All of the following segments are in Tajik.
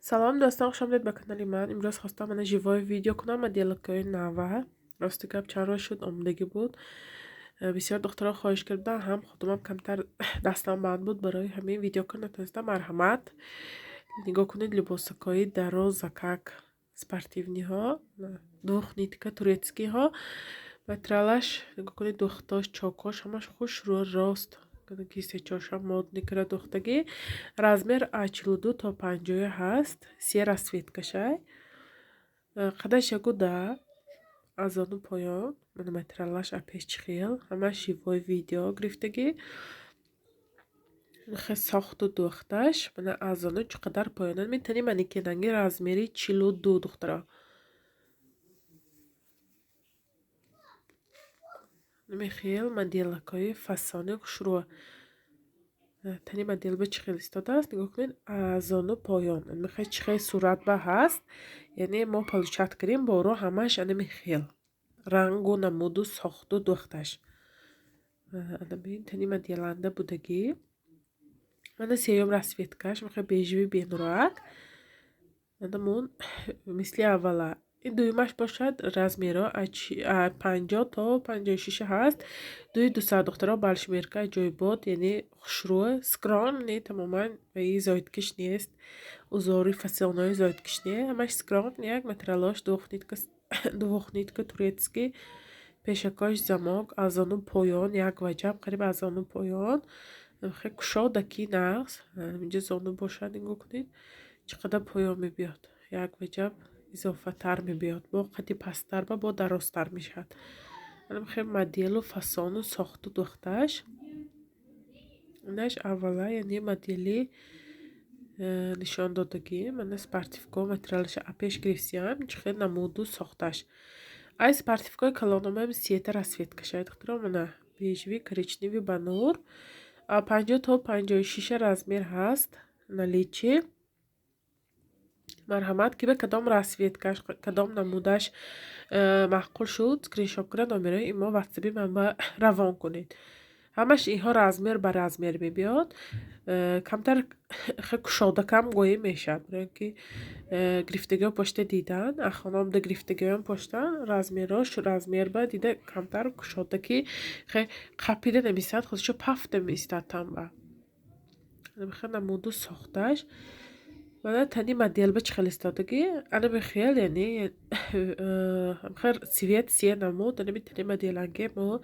Салом, дӯстон, хуш омадед ба канали ман. Имрӯз хостам мана живой видео кунам моделкаи нава. Рости гап, чанд рӯз шуд, омодагӣ буд. Бисёр духтарон хоҳиш карданд, ҳам худумам камтар дастам банд буд, барои ҳамин видео кунам натонистам. Марҳамат, нигоҳ кунед, либосакҳои дарозакак, спортивныйҳо, двухнитка, турецкийҳо. Материалаш нигоҳ кунед, духтош, чокош ҳамаш хушрӯ, рост, кисечошам модный кара духтагӣ. Размер аз 42 то 50 ҳаст, се расцветкашай. Қадаш яку да, аз зону поён. Мана материалаш апеш чӣ хел, ҳамаш живой видео гирифтагӣ. Хе сохту духташ, мана аз зону чӣ қадар поёнан. Метавонӣ манекенанги размери 42, духтаро. Михел моделакҳои фасони хушрӯ. Тани модел ба чӣ хел истодааст, нигоҳ кунед, аз зону поён. Михел чӣ хел сурат ба ҳаст, яъне мо получать кардем боро ҳамаш анами хел. Рангу намуду сохту духташ. Анамин тани моделанда будагӣ. Мана сеюм расцветкаш, михел бежевый бенурак. Анамун мисли аввала. Ин дуюмаш бошад, размеро 50 то 56 ҳаст. Дуи дусад, духтаро, большемерка ҷойбод, яъне хушрӯ, скромный, тамоман и зоидкиш нест. Узори фасонои зоидкиш не, ҳамаш скромный, як материалош двухнитка, двухнитка, турецкий, пешакош замок, аз зону поён як ваҷаб, қариб аз зону поён. Хе кушодаки нағз, инҷа зону бошад, нигоҳ кунед, чӣ қадар поён мебиёд. Як ваҷаб изофатар мебиёд, бо қади пасттар ба бо дарозтар мешавад. Хе моделу фасону сохту духташ. Инаш аввала, яъне модели нишон додагӣ. Мана спортивко материалаша апеш гирифтиям, чӣ хел намуду сохташ. Ай спортивкои калономаем сета расцветкашай, духтаро, мана бежевый, коричневый ба нур. 50 то 56 размер ҳаст наличии. Марҳамат, ки ба кадом расцветкаш, кадом намудаш маъқул шуд, скриншот кунед, номерои имо ватсаби ман ба равон кунед. Ҳамаш инҳо размер ба размер мебиёд. Камтар кушодакам гоӣ мешавад, барои ин ки гирифтагиҳо пошта дидан, ахономда гирифтагиҳоям пошта размерош размер ба дида камтар кушодаки хе қапида намеистад, худшо пафта меистад танба. Хе намуду сохташ. Мана тани модел ба чӣ хел истодагӣ, анами хел, яъне хел цвет, се намуд, анами тани моделанге мо,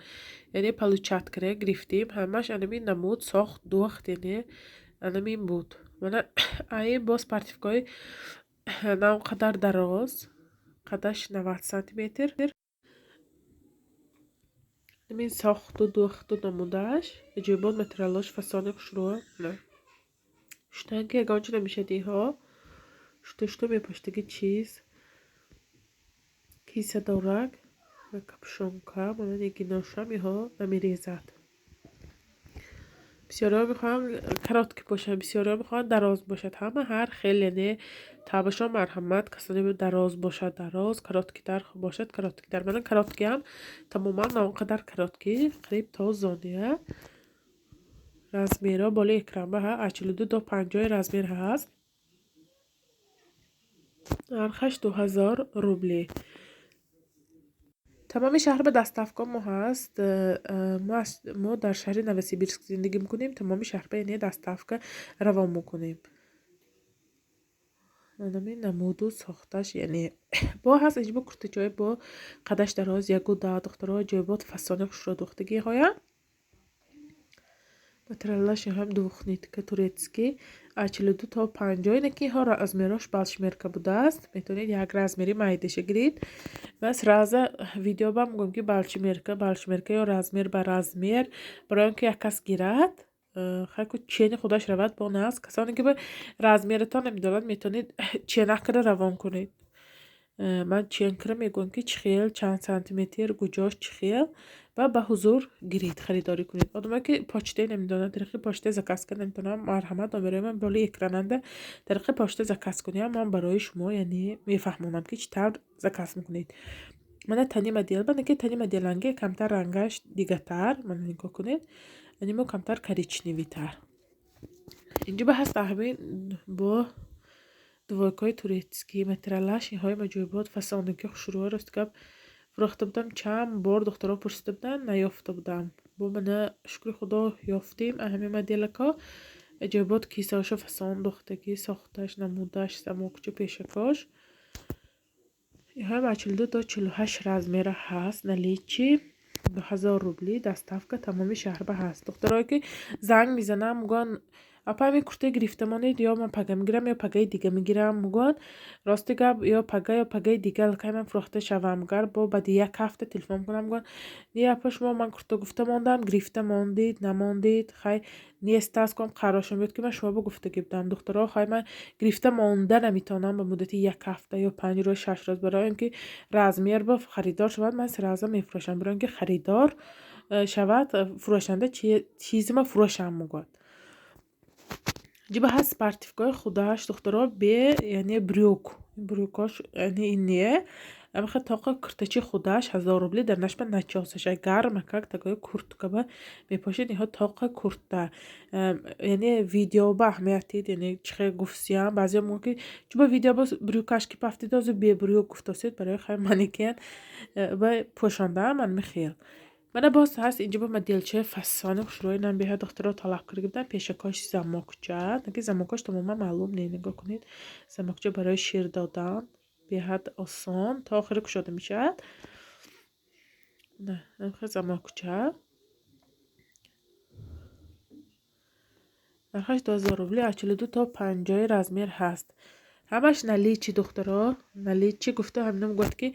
яъне получать кара гирифтем, ҳамаш анами намуд, сохт, духт, яъне анамин буд. Мана аи боз спортивкаҳои на он қадар дароз, қадаш 90 сантиметр. Анамин сохту духту намудаш, аҷоибот, материалош фасони хушрӯ. Шутан ки ягон чӣ намешавад инҳо. Шута шута мепоштаги чиз. Кисадорак ва капюшонка, мана нигиношам инҳо намерезад. Бисёриҳо мехоҳанд короткий бошанд, бисёриҳо мехоҳанд дароз бошад. Ҳама ҳар хел, яъне табашон марҳамат, касоне дароз бошад дароз, короткитар бошад короткитар. Мана короткиам тамоман на он қадар короткий, қариб то зония. Размерҳо болои экран ба аз 42 до 50 размер ҳаст. Нархаш 2000 рубли. Тамоми шаҳр ба доставка мо ҳаст. Мо дар шаҳри Новосибирск зиндагӣ мекунем, тамоми шаҳр ба яъне доставка равон мекунем. Анами намуду сохташ, яъне бо ҳаст инҷо куртачаҳои бо қадаш дароз, яку да, духтаро, ҷойбод, фасони хушрӯ духтагиҳоям. Материалаш ҳам двухнитка, турецкий, аз 42 то 50, ине ки инҳо размерош большемерка будааст. Метавонед як размери майдаша гиред. Ман сразу видео ба мегӯям, ки большемерка, большемерка ё размер ба размер, барои он ки як кас гирад, хайку чени худаш равад бо нас. Касоне ки ба размератон намедонанд, метавонед ченак карда равон кунед. Ман чен кара мегӯям, ки чӣ хел, чанд сантиметр, куҷош чӣ хел, ва ба ҳузур гиред, харидорӣ кунед. Одамое ки почтаи намедонанд, тариқи почта заказ карда наметавонанд, марҳамат, номерои ман болои экрананда, тариқи почта заказ кунед, ман барои шумо яъне мефаҳмонам, ки чӣ тавр заказ мекунед. Мана тани модел, бана ки тани моделанге камтар рангаш дигатар, мана нигоҳ кунед, яъне мо камтар коричневыйтар. Инҷо ба ҳаст ҳамин бо Двойкаҳои турецкий материалаш инҳои аҷоибот, фасонаки хушрӯя. Рости гап, фурӯхта будам, чанд бор духтаро пурсида буданд, наёфта будам. Бо мана, шукри Худо, ёфтем ҳамин моделако. Аҷоибот, кисаҳошо фасон духтагӣ, сохташ, намудаш, замокчу, пешакош. Инҳоям аз 42 то 48 размера ҳаст наличии, 2000 рубли, доставка тамоми шаҳрба ҳаст. Духтарое ки занг мезананд, мегӯянд: «Апа, ҳамин курта гирифта монед, ё ман пага мегирам, ё пагаи дига мегирам», мегӯянд. Рости гап, ё пага, ё пагаи дига аллакай ман фурӯхта шавам. Гар бо баъди як ҳафта телефон кунам, мегӯянд: «Не, апа, шумо ман курта гуфта мондам, гирифта мондед, намондед, хай нест аст». Гӯям, қароршон биёд, ки ман шуморо гуфтагӣ будам. Духтаро, хай ман гирифта монда наметавонам ба муддати як ҳафта ё 5 рӯз, 6 рӯз, барои он ки размер ба харидор шавад, ман сразу мефурӯшам. Барои он ки харидор шавад, фурӯшанда чизима фурӯшам мегӯяд. Ҷиба ҳаст спортивкаҳои худаш, духтаро, бе яъне брюк, брюкош, яъне ин не, амихе тоқа куртачи худаш 1000 рубли, дар нашба начосаш, гармакак такои курткаба мепошед. Инҳо тоқа курта, яъне видеоба аҳамият дид, яъне чихе гуфтиям. Баъзеҳо мегӯянд, ки чуба видеоба брюкаш ки пафтида, озу бе брюк гуфтосед. Барои хай манекен ба пӯшондаам ман михел. Мана боз ҳаст инҷо ба моделчаи фасони хушрӯи нам, беҳад духтаро талаб карда буданд. Пешакош замокча, наки замокаш тамоман маълум не, нигоҳ кунед, замокча барои шир додан беҳад осон, то охири кушода мешавад. Замокча нархаш 2000 рубли, аз 42 то 50 размер ҳаст. Ҳамаш наличии, духтаро. Наличии гуфта ҳамина мегӯяд, ки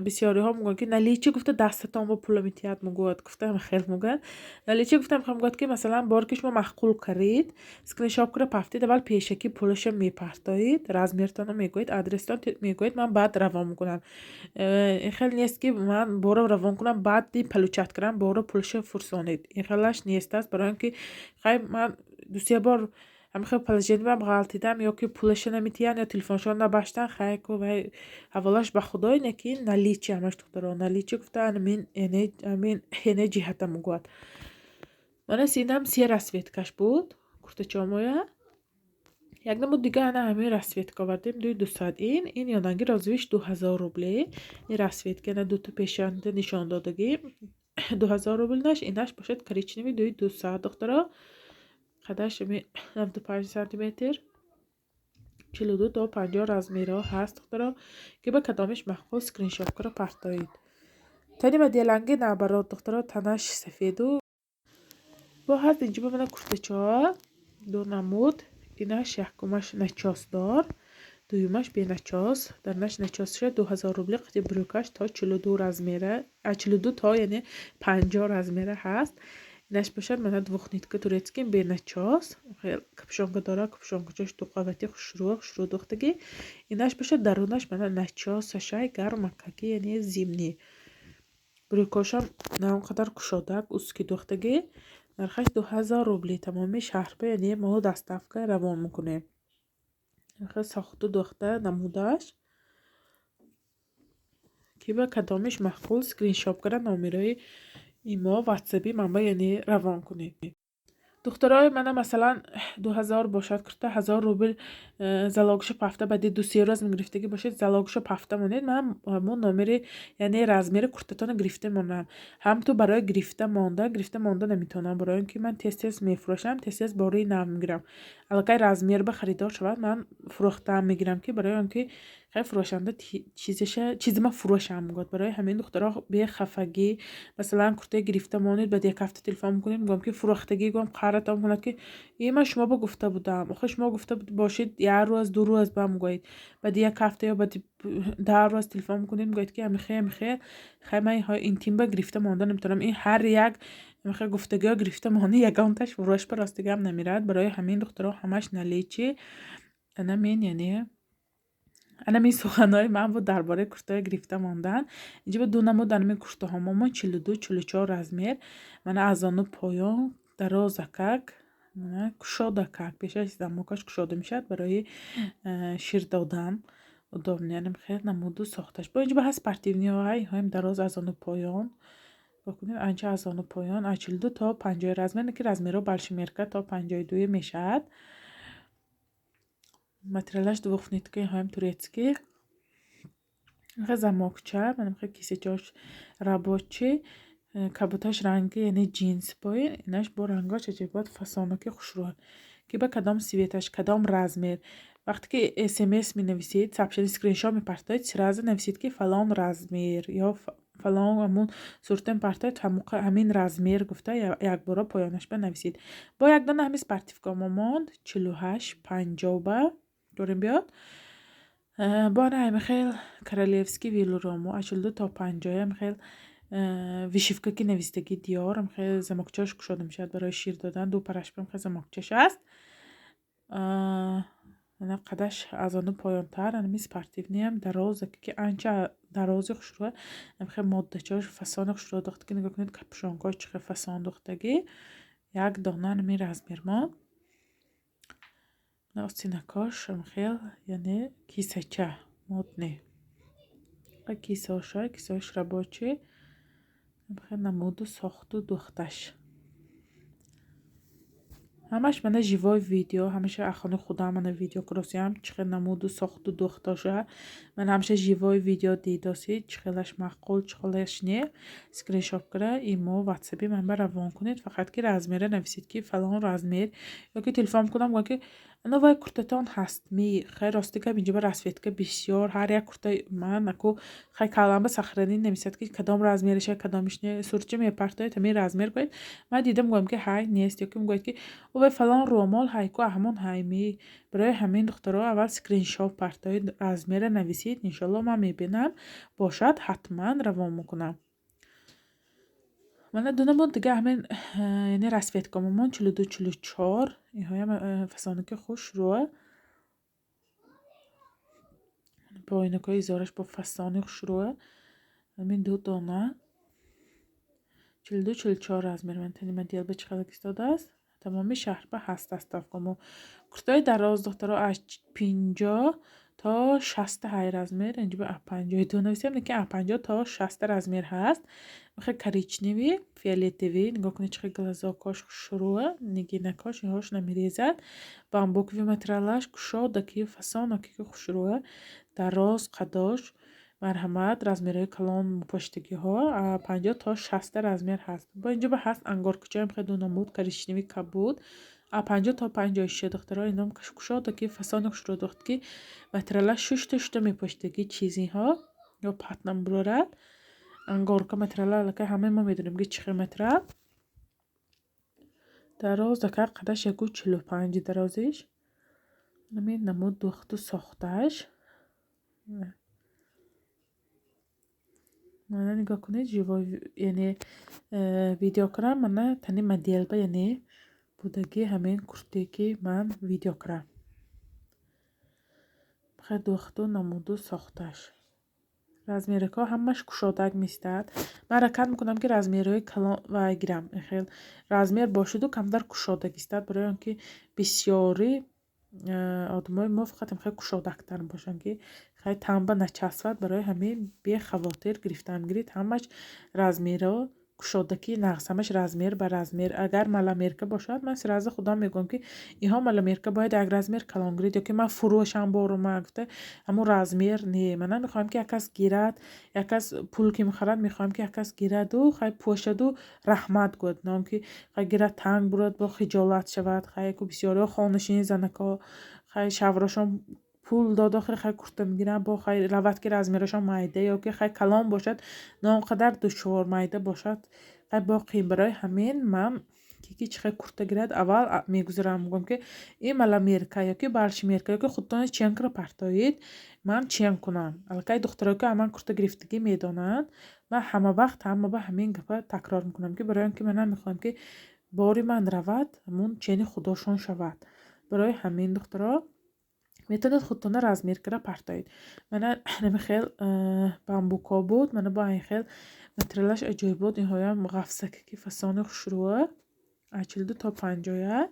бисёриҳо мегӯянд, ки наличии гуфта дастатон бо пула метиҳад, мегӯяд, гуфта хел мегӯяд. Наличии гуфта мегӯяд, ки масалан, боре ки шумо маъқул карид, скриншот кара пафтид, аввал пешакӣ пулаша мепартоед, размертонро мегӯед, адрестон мегӯед, ман баъд равон мекунам. Ин хел нест, ки ман боро равон кунам, баъди получать кардам боро пулаша фурсонед. Ин хелаш нест аст, барои он ки хай ман дусе бор ҳамин хел положениям ғалтидам, ё ки пулаша наметиҳанд, ё телефоншон набаштанд. Хай ку вай ҳаволаш ба Худой, не ки наличии ҳамаш, духтаро, наличии гуфта амин амин эне ҷиҳата мегӯяд. Мана синам се расцветкаш буд куртачомоя. Як намуд дига ана ҳамин расцветка овардем, дуи 200. Ин ёнанги розовиш 2000 рубли. Ин расцветка ана дута пешанда нишон додагӣ, 2000 рубл наш. Инаш бошад коричневый, дуи 200, духтаро. Қадаш 95 сантиметр, 42 то 50 размерҳо ҳаст. Духтаро, ки ба кадомиш маъқул, скриншоткаро партоед. Тани моделанги наоборот, духтаро, танаш сафеду. Бо ҳаст инҷо ба мана куртачаҳо ду намуд. Инаш якумаш начосдор, дуюмаш беначос. Дарнаш начосша 2000 рубли, қити брюкаш, то 42 размера, 42 то яъне 50 размера ҳаст. Инаш бошад мана двухнитка турецкий беначос, капюшонка дора, капюшонкачош дуқавати, хушрӯ хушрӯ духтагӣ. Инаш бошад дарунаш мана начосашай, гармакаки, яъне зимний. Брюкошам на он қадар кушодак, узкий духтагӣ. Нархаш 2000 рубли, тамоми шаҳрба яъне мо доставка равон мекунем. Сохту духта намудаш, ки ба кадомиш маъқул, скриншот кара номерои имо, ватсаби манба яъне равон кунед. Духтарои мана, масалан, 2000 бошад курта, 1000 рубл залогшо пафта, баъди 2-се рӯз гирифтагӣ бошед, залогшо пафта монед, ман ҳамон номери, яъне размери куртатонро гирифта монам. Ҳам ту барои гирифта монда наметавонам, барои он ки ман тез тез мефурӯшам, тез тез бораи нав мегирам. Аллакай размер ба харидор шавад, ман фурӯхтаам мегирам, ки барои он ки хай фурӯшанда чизаша чизима фурӯшам мегӯяд. Барои ҳамин, духтаро, бехафагӣ, масалан, куртае гирифта монед, баъд як ҳафта телефон мекунед, мегӯям, ки фурӯхтагӣ, гӯям, қаҳратон кунад, ки е ман шумо ба гуфта будам. Охир шумо гуфта бошед, як рӯз, 2 рӯз ба мегӯед, баъди як ҳафта ё баъди 10 рӯз телефон мекунед, мегӯед, ки амихе амихе. Хай ман интимба гирифта монда наметавонам. Ин ҳар як амихе гуфтагиҳо гирифта монӣ, ягонташ фурӯш ба ростигам намерад. Барои ҳамин, духтаро, ҳамаш наличии. Ана мен яъне анамин суханҳои ман буд дар бораи куртаҳои гирифта мондан. Инҷа ба ду намуд анамин куртаҳо момон, 42, 44 размер. Мана аз ону поён дарозакак, кушодакак, пешаш замокаш кушода мешавад, барои шир додан удобно. Яъне хеле намуду сохташ. Бо инҷа ба ҳаст спортивныйҳо, инҳоям дароз, аз ону поён бикунед, анча аз ону поён, аз 42 то 50 размер, ки размерҳо большемерка то 52 мешавад. Материалаш двухнитка, ҳам турецкий. Хе замокча, манам хе кисачош рабочий, каботаш ранги, яъне ҷинс поин, инаш бо рангош аҷибот, фасонаки хушрӯ. Ки ба кадом цветаш, кадом размер. Вақте ки СМС менависед, сообщение, скриншот мепартоед, сразу нависед, ки фалон размер ё фалон, ҳамун суртен партоед, ҳамин размер гуфта, якбора поёнаш ба нависед. Бо як дона ҳамин спортивкамо монд, 48,50 ба дорем биёд. Бо ана ҳами хел королевский велюромо, аз 42 то 50, ҳами хел вышивка ки навистагӣ Диор, ҳами хел замокчааш кушода мешавад барои шир додан, ду парашба хел замокчаш аст. Ана қадаш аз ону поёнтар, анами спортивныйам дароза, ки анча дарози хушрӯ, ҳами хел моддачаош фасони хушрӯ духта, ки нигоҳ кунед, капюшонкош чӣ хел фасон духтагӣ. Як дона анами размер монд. Остинакош ҳами хел, яъне кисача модный. Кисаоша, кисаош рабочий, ҳами хел намуду сохту духташ. Ҳамаш мана живой видео, ҳамаша ахони худам мана видео кросиам, чӣ хел намуду сохту духтоша. Ман ҳамаша живой видео дидосид, чӣ хелаш маъқул, чӣ хелаш не. Скриншот кара имо, ватсапи ман ба равон кунед, фақат ки размера нависед, ки фалон размер, ё ки телефон кунам, гӯям, ки ана вай куртатон ҳаст ми. Хай, рости гап, инҷо ба расцветка бисёр, ҳар як курта ман аку хай калам ба сохранить нависад, ки кадом размераша, кадомиш не, сурча мепартоед, ҳамин размер гӯед. Ман дидам, гӯям, ки ҳай нест, ё ки мегӯяд, ки ӯ вай фалон рӯмол ҳай ку, ҳамон ҳай ми. Барои ҳамин, духтаро, аввал скриншот партоед, размера нависед, иншолло ман мебинам, бошад, ҳатман равон мекунам. Мана дунамон дига ҳамин, яъне расцветкамомон 42, 44, инҳоям фасонаки хушрӯ. Поинакҳои изораш бо фасони хушрӯ. Ҳамин ду дона. 42, 44 размер. Ман тани модель ба чӣ хелак истодааст. Тамоми шаҳр ба ҳаст доставкамо. Куртаи дароз, духтаро, аз 50 то 60 ҳай размер. Инҷо ба 52 нависем, лекин аз 50 то 60 размер ҳаст. Хел коричневый, фиолетовый, нигоҳ кунед, чӣ хел глазокош хушрӯ, нигинакош инҳош намерезад. Бамбуковый материалаш кушодаки, фасонаки хушрӯ, дароз қадош. Марҳамат, размерҳои калон мупоштагиҳо 50 то 60 размер ҳаст. Бо инҷо ба ҳаст ангоркучаам, хел ду намуд коричневый, кабуд, аз 50 то 56, духтаро, инам кушодаки, фасони хушрӯ духт, ки материалаш шушта шушта мепоштагӣ, чизиҳо ё пат намебурорад. Ангорка материала аллакай ҳамаи мо медонем, ки чӣ хел материал. Дароз ака қадаш 1,45 дарозиш. Ҳамин намуд духту сохтааш. Мана нигоҳ кунед, живой, яъне видео кунам, мана тани моделба, яъне будагӣ ҳамин куртае, ки ман видео кунам. Хел духту намуду сохтааш. Размеракҳо ҳамаш кушодак меистад. Ман ҳаракат мекунам, ки размерҳои калон вай гирам. Хел размер бошаду камтар кушодак истад, барои он ки бисёри одамои мо фақат хеле кушодактар бошанд, ки хеле танба начаспад. Барои ҳамин бехавотир гирифтам гирид, ҳамаш размерҳо кушодакӣ нағз, ҳамаш размер ба размер. Агар маломерка бошад, ман сразу худам мегӯям, ки инҳо маломерка, бояд як размер калон гиред, ё ки ман фурӯшам борума гуфта, ҳамун размер не. Ман намехоҳам, ки як кас гирад, як кас пул ки мехарад, мехоҳам, ки як кас гираду хай пӯшаду раҳмат гӯяд, на он ки хай гирад, танг бурад, бо хиҷолат шавад. Хай ку бисёриҳо хонашини занакҳо, хай шавҳарошон пул дод, охири хай курта мегиранд, бо хай равад, ки размерашон майда ё ки хай калон бошад, на он қадар душвор, майда бошад, хай бо қиин. Барои ҳамин ман ки чӣ хел курта гирад, аввал мегузарам, мегӯям, ки ин маломерка ё ки большемерка, ё ки худтон ченкро партоед, ман чен кунам. Аллакай духтаро, ки ман курта гирифтагӣ, медонанд, ман ҳама вақт ҳама ба ҳамин гапа такрор мекунам, ки барои он ки ман намехоҳам, ки бори ман равад, ҳамун чени худошон шавад. Барои ҳамин, духтаро, метавонед худтона размер кара партоед. Мана ҳами хел бамбукҳо буд, мана бо ин хел материалаш аҷоиб буд. Инҳоям ғафсаке, ки фасони хушрӯа, аз 42 то 50.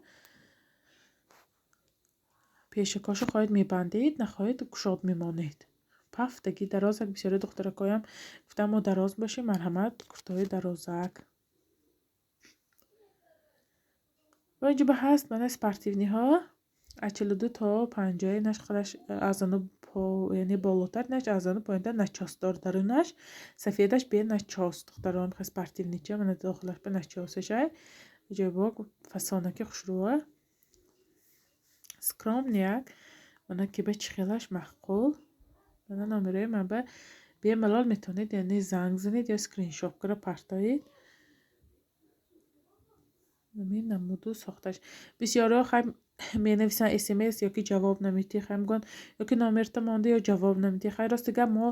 Пешакошо хоҳед, мебандед, нахоҳед, кушод мемонед. Пафтаги дарозак, бисёри духтаракоям гуфтам, мо дароз бошем, марҳамат, куртаҳои дарозак. Ва инҷо ба ҳаст мана спортивныйҳо. Аз 42 то 50 наш худаш аз зону яъне болотар наш, аз зону поёнтар начёс дор дарунаш. Сафедаш бе начёс, духтаро, ҳамихел спортивный ча, мана дохилаш ба начёсашай. Ҷойбок фасонаки хушрӯа. Скромный як. Мана ки ба чӣ хелаш маъқул. Мана номерои ман ба бемалол метавонед, яъне занг занед ё скриншот кара партоед. Ҳамин намуду сохташ. Бисёриҳо хай менависанд смс ё ки ҷавоб намедиҳӣ, хай мегӯянд, ё ки номерта монда ё ҷавоб намедиҳӣ. Хай, рости гап, мо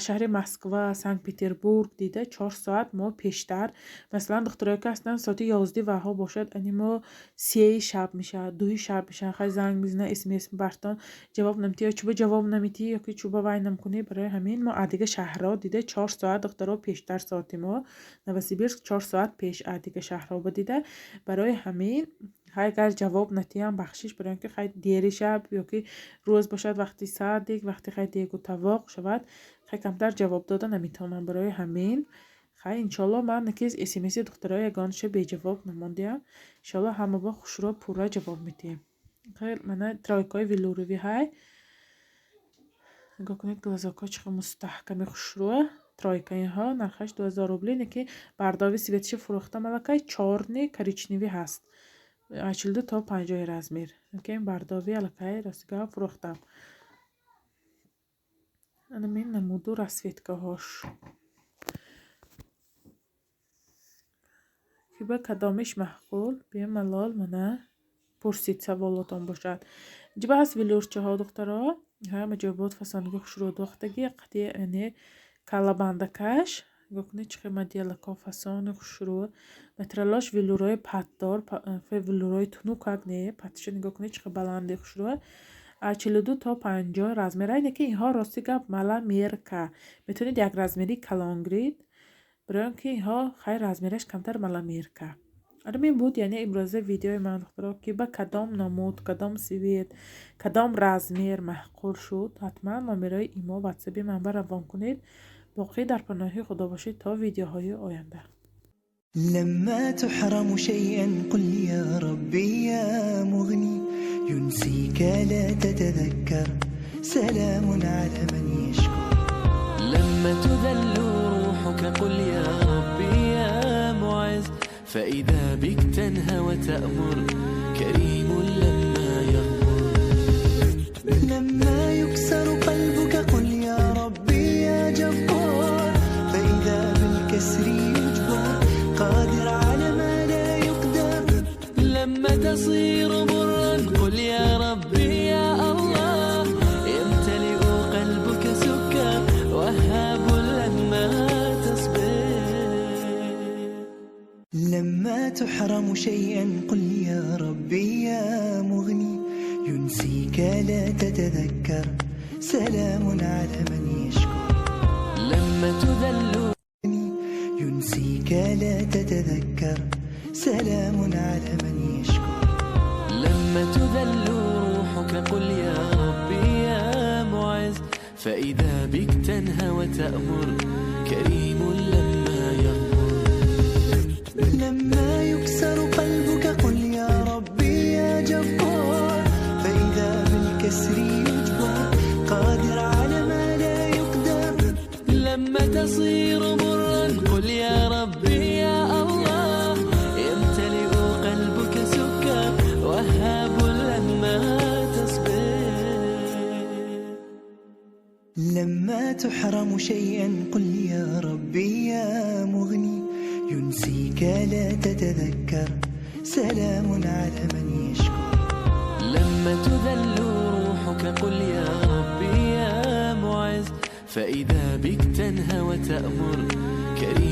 шаҳри Москва, Санкт-Петербург дида 4 соат мо пештар. Масалан, духтарое ки ҳастанд, соати 11 ваҳо бошад, ани мо 3-и шаб мешавад, 2-и шаб мешавад. Хай, занг мезананд, смс мебартон, ҷавоб намедиҳӣ, ё чӯба ҷавоб намедиҳӣ, ё ки чӯба вай намкунӣ. Барои ҳамин мо аз дига шаҳрҳо дида 4 соат, духтаро, пештар соати мо. Новосибирск 4 соат пеш аз дига шаҳрҳо ба дида. Барои ҳамин хай, агар ҷавоб натиҳам, бахшиш, барои ин ки хай дери шаб ё ки рӯз бошад, вақти садик, вақти хай дегу тавоқ шавад, хай камтар ҷавоб дода наметавонам. Барои ҳамин хай, иншоалло, ман ки смси духтаро ягонаша беҷавоб намондиам. Иншоалло, ҳама ба хушрӯ пурра ҷавоб медиҳем. Хай, мана тройкаҳои велюровый ҳай. Нигоҳ кунед, глазок ҳо чӣ қадр мустаҳками хушрӯа. Тройка инҳо нархаш 2000 рубли, не ки бордовый цвет ша фурӯхтам аллакай, чёрный, коричневый ҳаст. Аз 42 то 50 размер. Ки бордовый аллакай, рости гап, фурӯхтам. Анамин намуду расцветка ҳош. Ки ба кадомиш маъқул, бемалол мана пурсид, саволотон бошад. Инҷа ҳаст велюрчаҳо, духтаро. Ҳама ҷойбод фасонаги хушрӯ духтаги, қати яъне калабандакаш. Нигоҳ кунед, чӣ хел моделако фасони хушрӯ. Материалош велюрои патдор, велюрои тунукак не, патша нигоҳ кунед, чӣ хел баланди хушрӯа. Аз 42 то 50 размер. Айне ки инҳо, рости гап, маломерка. Метавонед як размери калон гиред, барои он ки инҳо хай размераш камтар маломерка. Ҳамин буд, яъне имрӯза видеои ман, духтаро, ки ба кадом намуд, кадом цвет, кадом размер маъқул шуд, ҳатман номерои имо, ватсаби ман ба равон кунед. Боқӣ дар паноҳи Худо бошед то видеоҳои оянда. لما تحرم شيئا قل يا ربي يا مغني، ينسيك لا تتذكر، سلام على من يشكر. لما تذل روحك قل يا ربي يا معز، فإذا بك تنهى وتأمر، كريم لما يغمر. لما يكسر قلبك قل يا ربي يا جبار، فإذا بالكسر يجبر، قادر على ما لا يقدر. لما تصير مرا قل يا ربي يا الله، يمتلئ قلبك سكر، وهاب لما تصبر. لما تحرم شيئا قل يا ربي يا مغني، ينسيك لا تتذكر، سلام على من يشكر. لما تذل ينسيك لا تتذكر، سلام على من يشكر. لما تذل روحك قل يا ربي يا معز، فإذا بك تنهى وتأمر، كريم لما يغمر. لما يكسر قلبك قل يا ربي يا جبار، فإذا بالكسر يجبر، قادر على ما لا يقدر. لما تصير مرا قل يا ربي يا الله، يمتلئ قلبك سكر، وهاب لما تصبر. لما تحرم شيئا قل يا ربي يا مغني، ينسيك لا تتذكر، سلام على من يشكر. لما تذل روحك قل يا ربي يا معز، فإذا بك تنهى وتأمر، كريم.